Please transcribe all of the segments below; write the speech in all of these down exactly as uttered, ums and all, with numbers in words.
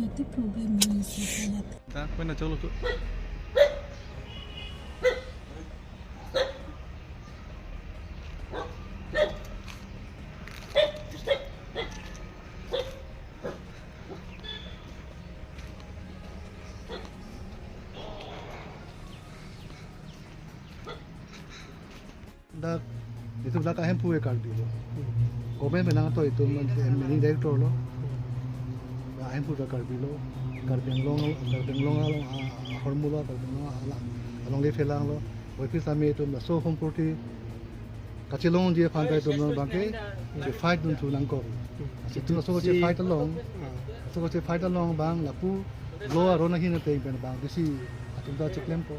Yate problem hai, sir, yate. Ta, koi na cholo tu. Dak, itum dak ahemphu ke Karbi lo. Government penang to itum managing director lo. Ahemphu ta Karbi lo. Karbi Anglong, Karbi Anglong along, ah, ahormu lo, Karbi Anglong along, alongle phelang lo. Office ami itum laso Home Authority kachelongji aphan ta itum non abangke che-fight dunthu nangkok. Itum laso che-fight along, laso che-fight along abang lapu law aron ahin ateng pen abang D C atum ta cheklempo.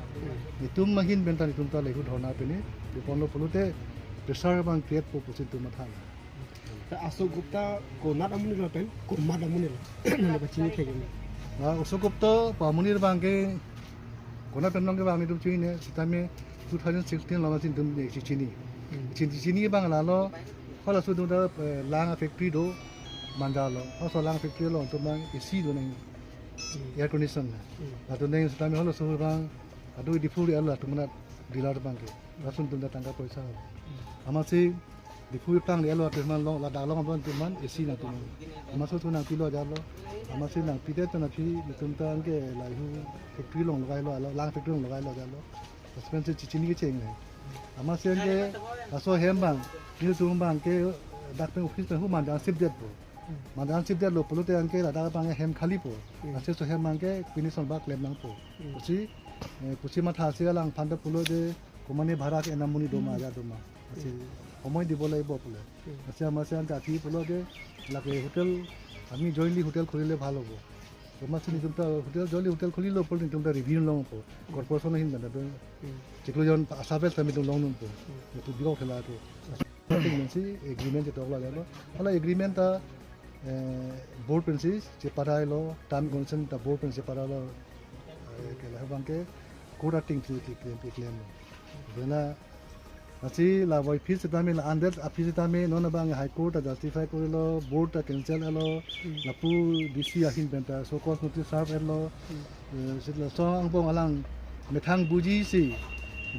Itum ahin pen ta itum ta lehu dhorna pini, di ponlo pulote pressure abang create po pusi itum matha. Ta Ashok Gupta konat amonit lo pen, komat amonit lo? Nana pachini thek ini. Na Ashok Gupta pu amonit abangke konat pen along ke abang itum chini, sitame two thousand sixteen along si itum chini. Hmm. Chini, chini abang lalo, halaso itum ta, eh, lang factory do, Manja lo. Halaso lang factory along itum abang A C do nang, hmm, air condition na. Hmm. Latum nang sitame halaso abang, adu Diphu area lo atum na dealer abangke. Lason itum ta tangka poisa. Hmm. Amatsi Diphu iplang le lo atum man long, ladak long abang itum man A C nangtum. Amatsi itum nangpilo ajat lo. Amatsi nangpidet pen aphi itum ta anke lahu factory along logai lo, lang factory along logai lo ajat lo. Expensive chichini kecheng le. Amatsi anke laso ahem abang, nelitum abangke dak pen office pen hu Manja ship detpo. Manja ship detlo pulote anke ladak abang ahem khali po. Hmm. Ansi laso ahem abangke pini son bak klem nangpo. Hmm. Pusi, eh, pusi mathasi alangphan ta pulo de, komane bhara ke enam monit do ma, hmm, ajat do ma. Ansi, hmm, সময় দিব লাগিব বোলে। Hmm. Ansi amatsi anke aphi pulo de, lake hotel, আমি jointly hotel খুলিলে ভাল হ'ব। Amatsi nelitum ta hotel, jointly hotel khulilo pulote nelitum ta revenue longpo. Corporation ahin pen ta, hmm, chiklo jon asabel ta nelitum longnonpo. Hmm. Itum biok khela tu. Amatsi agreement chetok lo ajat lo. Hala agreement ta, eh, board pensi chepadai lo, term condition ta board pensi chepadai lo, eh, ke la abangke court atheng si keklem, keklem lo. Bena, ansi la office sitame, la under office sitame, non abang High Court ta justify korilo, board ta cancel lo, hmm, lapu D C ahin pen ta show cause notice serve lo, hmm, eh, si laso angbong alang methang bujisi,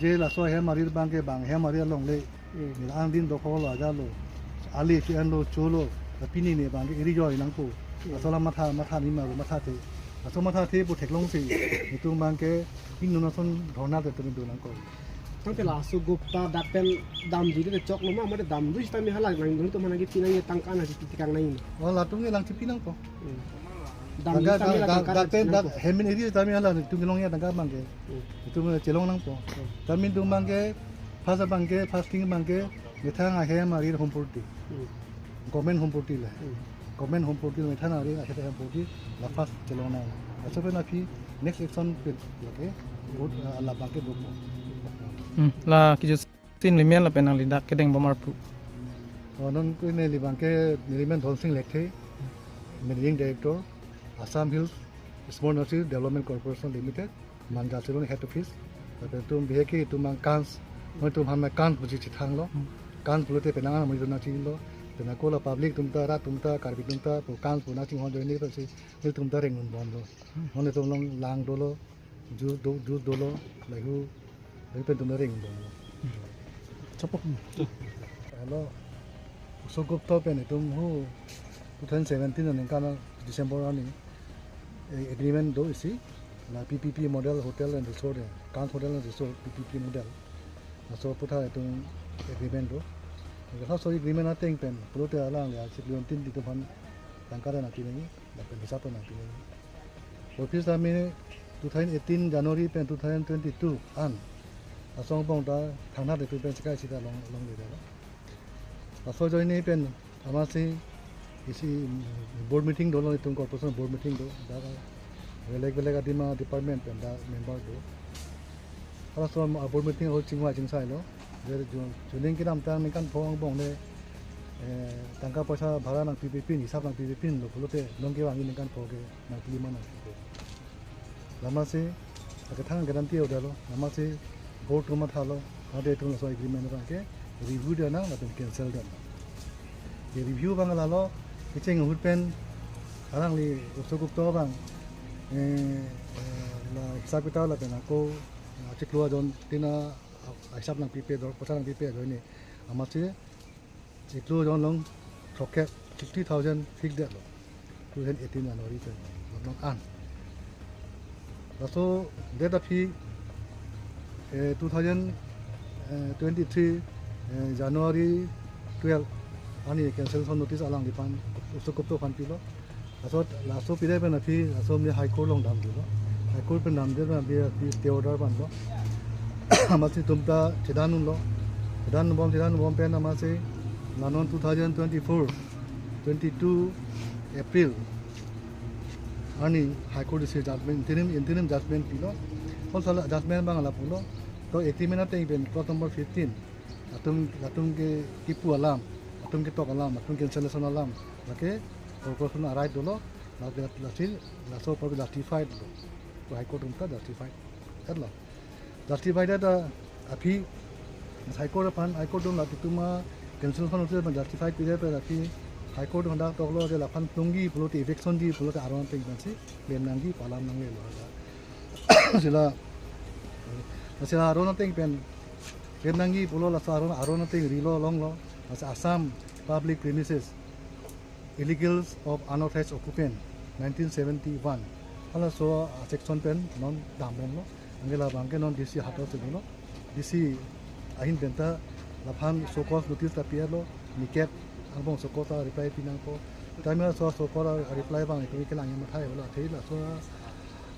je laso ahem arit abangke bang ahem arit along le, hmm, neli angdin dokok lo ajat lo, ali si an lo cholo, la pini ne abangke eri joy nangpo. Hmm. Laso la matha, matha ni ma mathathe. Laso mathathe pu theklongsi, itum abangke pini non ason dhorna te itum do nangkok. Tangte la Ashok Gupta dak pen damji te choklo ma, mate damji sitame hala nangtum aphan nangkepi nangji tangka na chipi tekang nangji. Oh, latum ke lang chipi nangpo. Hmm. Damji tangka, sitame dak, la dak, tangka dak pen, dak nangpo. Hem in area sitame hala nelitum kelongji atangka abangke. Hmm. Itum chelong nangpo. Hmm. Tame itum abangke, first abangke, first thing abangke, methang ahem arit Home Authority. Hmm. Government Home Authority le. Hmm. Government Home Authority methang arit ahem Home Authority la first chelong nang. Laso pen aphi next action pen lake court, ah, la abangke dopo. Hmm. La kejut sin limen lapen nangli dak kedeng bomar pu. Oh, non ko neli abangke nelimen Dhonsing Lekthe, Managing Director, Assam Hills Small Industries Development Corporation Limited, Manja Silon head office. Lapen itum bihek ke itum abang KANS, mo itum aphan abang KANS pusi chethang lo. Hmm. KANS pulote penang mo itum nangchini lo. Penang ko la public atum ta, rat atum ta, Karbi atum ta, pu KANS pu nangchinghon ajoine pensi, nelitum ta rengdun bomlo. Hmm. Mo itum along lang dolo, juice do, juice dolo, lahu, lahu pen itum ta rengdun bomlo. Chapok. Hello. Ashok Gupta pen itum hu two thousand seventeen aningkan December arni, eh, agreement do isi, la P P P model hotel and resort, eh, KANS Hotel and Resort P P P model. Laso aphuthak itum agreement do. Laso agreement ateng pen, pulote alang le, chiklo jon tin itum aphan tangka nangpi nangji, lapen hisap nangpi nangji. Office ami two thousand eighteen January pen two thousand twenty-two an, laso angbong ta thangnat itum pen chekai sita long, longle lo. Laso ajoine pen amatsi isi board meeting dolo, itum corporation board meeting do, dak belek belek adim a-department pen dak member do. Halaso a-board meeting ahut chingvai chingsai lo. Je jo, chuning kedamtang ningkan pho angbong le, eh, tangka poisa bhara nangpipipin, hisap nangpipipin lo pulote, non kevang ningkan pho ke nangpi ma nangpi. Lamatsi, akethang guarantee order lo, lamatsi board atum mathalo, ade itum laso agreement abangke review dam nang lapen cancel dam nang. Ye review abang lalo, kecheng ahut pen, Alangli Uso Gupta abang, eh, eh, la hisab kitab lapen ako, eh, achiklo ajoine tina, ah, hisab nangpipe, dor poisa nangpipe ajoine. Amatsi chiklo ajoine along throkkep sixty thousand fixed detlo. Two thousand eighteen January pen along an. Laso date aphi, eh, two thousand twenty-three, eh, January twelve arni cancellation notice alangliphan, Uso Gupta aphan pilo. Laso, laso pidai pen aphi, laso mi High Court along damdetlo. High Court pen damdet pen aphi, aphi stay order vanlo. Amatsi itum ta chedan unlo. Chedan bom, chedan bom pen amatsi la non two thousand twenty-four, twenty-two April arni High Court isi judgment, interim, interim judgment pilo. Konsela judgment abang lapulo. To eighty mena teng pen clause number fifteen. Latum, latum ke kipu alam, latum ketok alam, latum cancellation alam, lake corporation a-right dolo, lake lasi, laso apor justified lo. To High Court atum ta justified detlo. Justified det aphi, High Court aphan, High Court atum latitum a-cancellation notice aphan justified pidet pen aphi, High Court atum dak toklo ke laphan plungji pulote, eviction ji pulote aron ateng pensi claim nangji, pu alam nanglelo. Lasi la, lasi la aron ateng pen claim nangji pulo, laso aron, aron ateng rilo longlo, laso Assam Public Premises, Illegals of Unauthorized Occupant, nineteen seventy-one. Halaso a-section pen non dambomlo. Anke labang ke non D C hato si dolo. D C ahin pen ta laphan show cause notice ta pi-etlo. Niket angbong show cause a-reply pi nangpo. Time laso show cause a-reply abang itum kelang ya mathai wala thei laso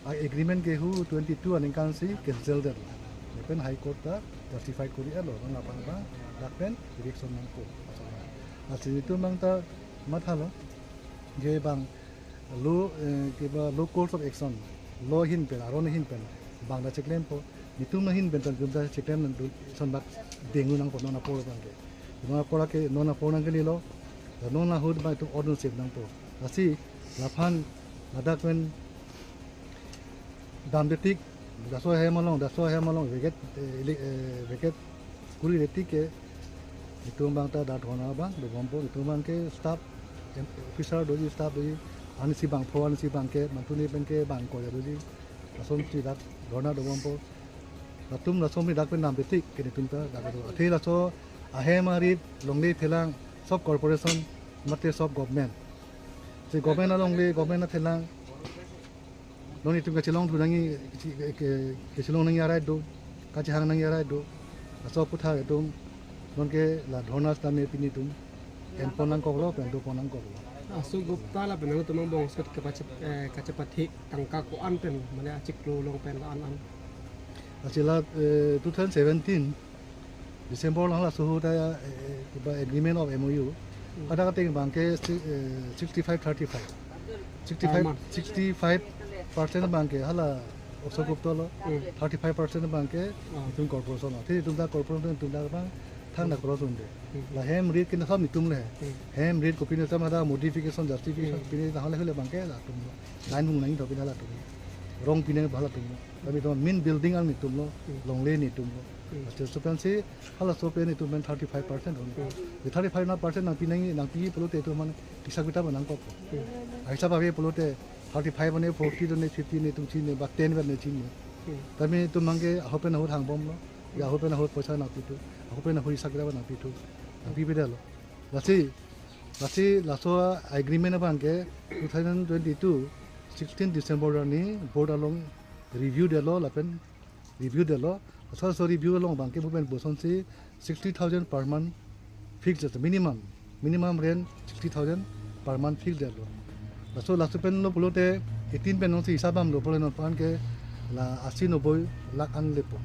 a-agreement ke hu twenty-two aningkan si cancel detlo. Lapen High Court ta justified kori-etlo, non laphan abang dak pen eviction nangpo. Lasi itum abang ta mathalo, je bang law, eh, ke ba law course of action, law ahin pen, aron ahin pen bang ta cheklempo, itum ahin pen ta itum ta cheklem nangdun, son bak dengdun nangpo non apor abang ke. Non apor ke, non apor nangkelelo, non ahut abang itum ordinance nangpo. Lasi laphan ladak pen damde tik, laso ahem along, laso ahem along vacate, eh, ili-, eh, vacate kori-re tik ke, itum abang ta dak dhorna abang dobompo, itum abang ke staff, em, officer doji, staff doji, arnisi bangpho, arnisi abang ke, mantuni pen ke bang ko ya doji, lasonsi dak dhorna dobompo. Latum lason mi dak pen damde tik ke itum ta dak do. Athe laso ahem arit longle thelang, sob corporation, mate sob government. Si government alongle, government athelang, non itum kachelong thu nangji, ke, ke, kachelong nangji a-right do, kachehang nangji a-right do. Laso aphuthak itum non ke la dhorna sitame pini itum enpon nangkoklo, pen dopon nangkoklo. Uso Gupta lapen nangtum angbong sket kapache-, eh, kachepathik tangka ko-an pen, mane achiklo along pen an an. Lasi la, eh, two thousand seventeen December along laso ahut ta, eh, eh, ba agreement of M O U. Hmm. Hadak ateng abang ke si-, eh, sixty-five thirty-five. Sixty-five, Tama. Sixty-five percent abang ke hala Uso Gupta lo, Hmm. thirty-five percent abang ke Ah. itum corporation lo. Athe itum ta corporation itum ta abang thangta cross unde. Hmm. La hem rate ke na sob itum le. Hmm. Hem rate kopine tam hadak modification, justification, Hmm. kopine ta hale hale abang ke latum lo. Line hung nangji thopine latum lo. Rong pine ba latum lo. Tapi itum main building an itum lo, Hmm. longle itum lo. Hmm. Lasi laso pensi, halaso pen itum pen thirty-five percent lo. Hmm. Di thirty-five na percent nangpi nangji, nangpi pulote itum mane hisab kitab nangkok. Hmm. Hisab ave pulote thirty-five ne, forty ne, fifty ne itum chini, ba ten ne chini. Hmm. Tapi itum abang ke ahut pen ahut hangbomlo. Ya ahut pen ahut poisa nangpithu. Ahut pen ahut hisab kitab nangpithu. Nangpipe detlo. Lasi, lasi laso agreement abang ke two thousand twenty-two, sixteen December arni board along review detlo lapen review detlo. Laso, laso review along abang ke mo pen bosonsi sixty thousand per month fixed det, minimum, minimum rent sixty thousand per month fixed detlo. Laso, laso pen lo pulote eighteen pen nonsi hisab damlo pulo non aphan ke la asi noboi lakh an lepo.